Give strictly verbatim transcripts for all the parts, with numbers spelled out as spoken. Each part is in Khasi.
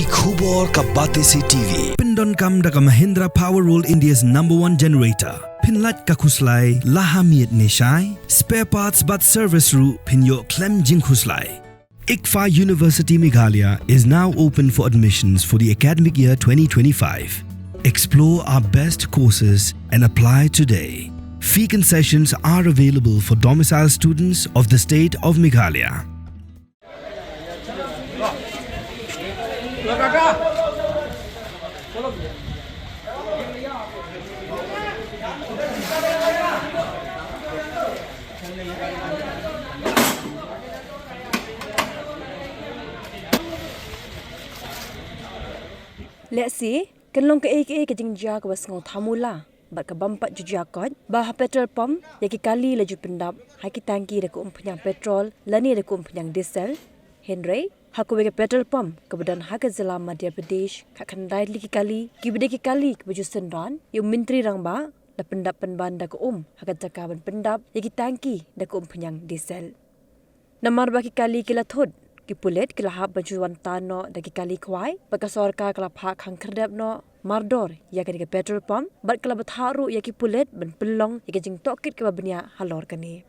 Ki khubor ka Batesi T V. Pyndonkam da ka Mahindra Power World, India's number one generator. Pynlait ka khuslai la ha miet ne shai. Spare parts bad service ruh phin ïoh khlem jingkhuslai. ICFAI University Meghalaya is now open for admissions for the academic year twenty twenty-five. Explore our best courses and apply today. Fee concessions are available for domicile students of the state of Meghalaya. Lehse kan long kaei kaei ka jingjia kaba sngew thamula bad ka bym pat ju jia koit ba ha petrol pump ïa ki kali la ju pyndap ha ki tangki da ka umphniang petrol lane da ka umphniang diesel. Hynrei ha kawei ka petrol pump kaba don ha ka jylla Madhya Pradesh, khatkhyndai tylli ki kali kiba dei ki kali kiba ju synran ïa u Myntri Rangbah, la pyndap pynban da ka um ha ka jaka ban pyndap ïa ki tangki da ka umphniang diesel. Namar ba ki kali ki la thut, ki pulit ki la hap ban shu wan tan noh da ki kali khwai, bad ka sorkar ka la phah khang khyrdep noh mardor ïa kane ka petrol pump, bad ka la bthah ruh ïa ki pulit ban pynlong ïa ka jingtohkit kaba bniah halor kane.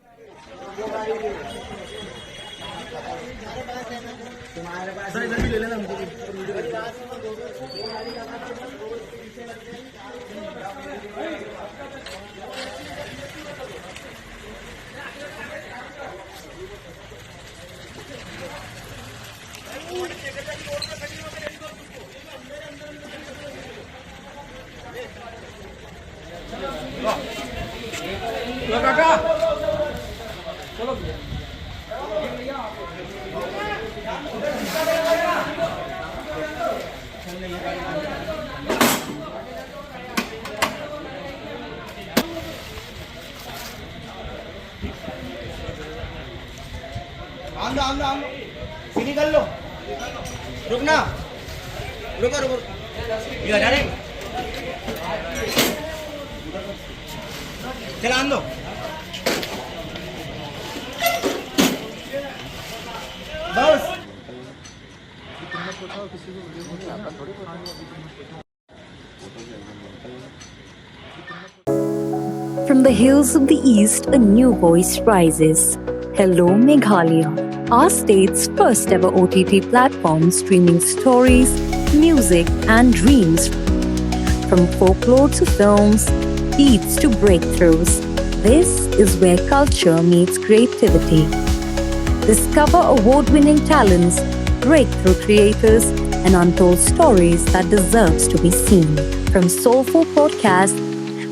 आंदो, आंदो, आंदो। सीधी कर लो। रुकना। रुको, रुको। ये हटा दे। चला, आंदो। बस। From the hills of the East, a new voice rises. Hello Meghalaya, our state's first ever O T T platform streaming stories, music, and dreams. From folklore to films, beats to breakthroughs, this is where culture meets creativity. Discover award winning talents, breakthrough creators, and untold stories that deserves to be seen. From soulful podcasts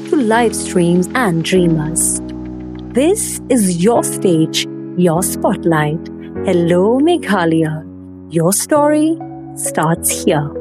to live streams and dreamers. This is your stage, your spotlight. Hello Meghalaya. Your story starts here.